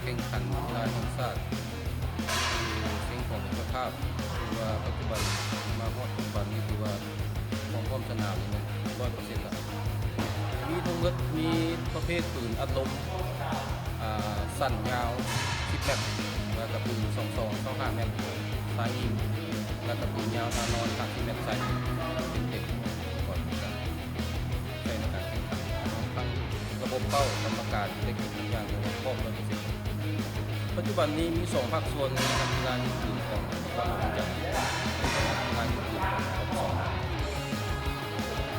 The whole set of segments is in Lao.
ແຂ່ງຂັນກິລາແຫ່ງຊາດ ຄືເສັງຂອງເຈົ້າພາບ ຖືວ່າປັດຈຸບັນ ມາຮອດປັດຈຸບັນນີ້ ຖືວ່າຄວາມພ້ອມສະໜາມນີ້ແມ່ນຮ້ອຍເປີເຊັນແລ້ວ. ມີທັງໝົດ ມີປະເພດປືນອັດລົມ ອ່າ ສັ້ນຍາວສິບແມັດ ແລ້ວກະປືນສອງສອງ ຊາວຫ້າແມັດ ຊາຍຍິງ ແລ້ວກະປືນຍາວຊາວນອນ ສາມສິບແມັດ ຊາຍຍິງ ເປັນເດັກກ່ອນການ ໃຊ້ໃນການແຂ່ງຂັນ ທັງລະບົບເປົ້າ ກຳມະການ ເຕັກນິກ ທຸກຢ່າງ ລວມພ້ອມ ຮ້ອຍເປີເຊັນ. ປັດຈຸບັນນີ້ມີສອງພາກສ່ວນ ນັກກິລາຍິງປືນຂອງນະຄອນຫຼວງວຽງຈັນ ແລະ ນັກກິລາຍິງປືນຂອງ ປກ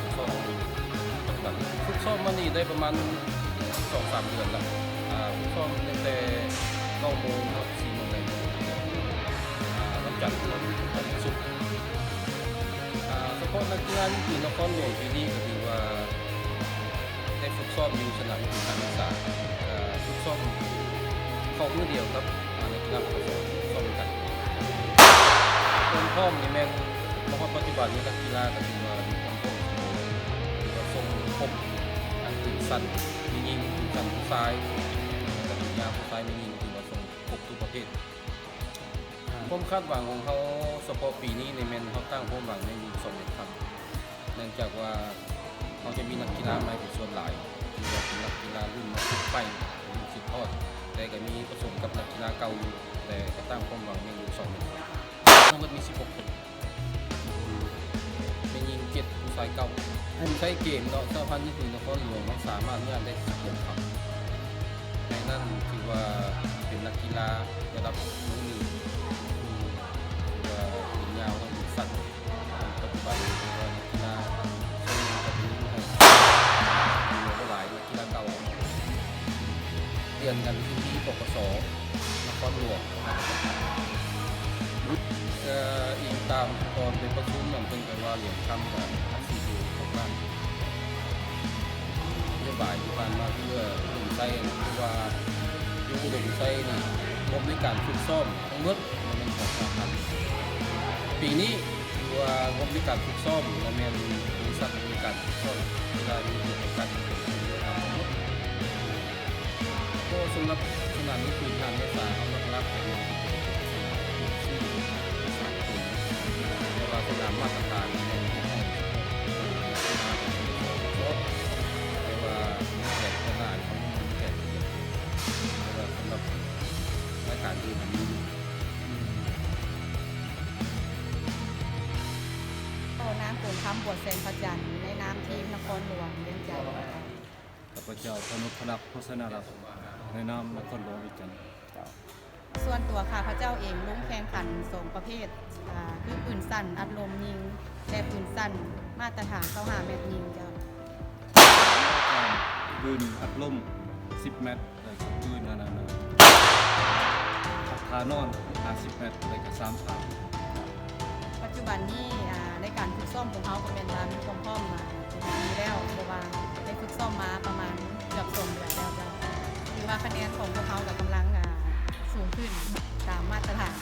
ສ ຝຶກຊ້ອມຢູ່ປັດຈຸບັນ. ຝຶກຊ້ອມມານີ້ໄດ້ປະມານສອງສາມເດືອນແລ້ວ ອາ ຝຶກຊ້ອມຕັ້ງແຕ່ເກົ້າໂມງຮອດສີ່ໂມງແລງ ອາ ວັນຈັນ ເຖິງວັນສຸກ. ອາ ສະເພາະນັກກິລາຍິງປືນນະຄອນຫຼວງປີນີ້ ກໍຖືວ່າ ໄດ້ຝຶກຊ້ອມຢູ່ສະໜາມຍິງປືນທ່ານວິສາ ເອີ ຝຶກຊ້ອມເຂົ້າມື້ດຽວກັບ ອາ ນັກກິລາ ປກສ ຝຶກຊ້ອມນຳກັນ. ຄວາມພ້ອມນີ້ແມ່ນ ມາຮອດປັດຈຸບັນນີ້ ນັກກິລາກໍຖືວ່າມີຄວາມພ້ອມສົມບູນ ຖືວ່າສົ່ງຄົບ ທັງປືນສັ້ນແມ່ຍິງ ປືນສັ້ນຜູ້ຊາຍ ແລະ ກະປືນຍາວຜູ້ຊາຍແມ່ຍິງ ຖືວ່າສົ່ງຄົບທຸກປະເພດ. ຄວາມຄາດຫວັງຂອງເຮົາສະເພາະປີນີ້ນີ້ແມ່ນເຮົາຕັ້ງຄວາມຫວັງໃນຢູ່ສອງເຫດຄຳ ເນື່ອງຈາກວ່າເຮົາຈະມີນັກກິລາໃໝ່ເປັນສ່ວນຫຼາຍ ທີ່ວ່າເປັນນັກກິລາລຸ້ນໃໝ່ ລຸ້ນສືບທອດ ແຕ່ກໍມີປະສົມກັບນັກກິລາເກົ່າຢູ່ ແຕ່ກໍຕັ້ງຄວາມຫວັງໃນຢູ່ສອງເຫດຄຳ. ທັງໝົດມີສິບຫົກຄົນ ແມ່ຍິງເຈັດ ຜູ້ຊາຍເກົ້າ. ໃຊ້ເກມເນາະ ສະຫະພັນຍິງປືນນະຄອນຫຼວງ ເຮົາສາມາດຍາດໄດ້ສິບຫົກຄຳ. ໃນນັ້ນຖືວ່າເປັນນັກກິລາລະດັບມືໜຶ່ງ ຄືວ່າປືນຍາວ ແລະ ປືນສັ້ນ. ປັດຈຸບັນຖືວ່ານັກກິລາຊົນກັບມີໃຫ້ ມີບໍ່ຫຼາຍ ນັກກິລາເກົ່າ ລຽນກັນຢູ່ທີ່ປກສ ນະຄອນຫຼວງ. ເອີ ອີງຕາມຕອນໄປປະຊຸມນັ້ນ ເພິ່ນກໍວ່າຫຼຽນຄຳກໍອັດສີດຢູ່ຂອງບ້ານ ນະໂຍບາຍທີ່ຜ່ານມາເພື່ອອຸດົມໄຊ ເພາະວ່າຢູ່ອຸດົມໄຊນີ້ ງົບໃນການຝຶກຊ້ອມທັງໝົດ ມັນແມ່ນຂອງສະຫະພັນ. ປີນີ້ຖືວ່າງົບໃນການຝຶກຊ້ອມ ລະແມ່ນບໍລິສັດມີການຝຶກຊ້ອມ ເວລາຢູ່ໃນການຝຶກຊ້ອມທັງໝົດ. ກໍສຳລັບສະໜາມຍິງປືນທ່ານວິສາ ເຮົາຫຼັກໆ ກໍຄືເປັນສະໜາມທີ່ສາກົນ ແຕ່ວ່າສະໜາມມາດຕະຖານແມ່ນເຮັດໃຫ້ສະໜາມ ແຕ່ວ່າແບບຂະໜາດຂອງມັນແບບ ແຕ່ວ່າສຳລັບລາຍການອື່ນມັນມີ. ນາງ ກົງຄຳ ບົວແສງພະຈັນ ໃນນາມທີມນະຄອນຫຼວງວຽງຈັນ. ຂ້າພະເຈົ້າ ພະນົບພະລັກ ໂພຊະນາລັດ ໃນນາມນະຄອນຫຼວງວຽງຈັນ. ເຈົ້າ. ສ່ວນຕົວຂ້າພະເຈົ້າເອງ ລົງແຂ່ງຂັນສອງປະເພດ ອາ ຄືປືນສັ້ນອັດລົມຍິງ ແລະ ປືນສັ້ນມາດຕະຖານຊາວຫ້າແມັດຍິງ. ເຈົ້າ. ປືນອັດລົມສິບແມັດ ແລ້ວກໍປືນອັນນັ້ນ ອັດທ່ານອນຫ້າສິບແມັດ ແລ້ວກໍສາມທ່າ. ປັດຈຸບັນນີ້ ອາ ໃນການຝຶກຊ້ອມຂອງເຮົາກໍແມ່ນວ່າມີຄວາມພ້ອມມາດີແລ້ວ ເພາະວ່າໄດ້ຝຶກຊ້ອມມາປະມານເກືອບສອງເດືອນແລ້ວ. ເຈົ້າ. ຖືວ່າຄະແນນຂອງພວກເຮົາກໍກຳລັງ ອາ ສູງຂຶ້ນຕາມມາດຕະຖານ.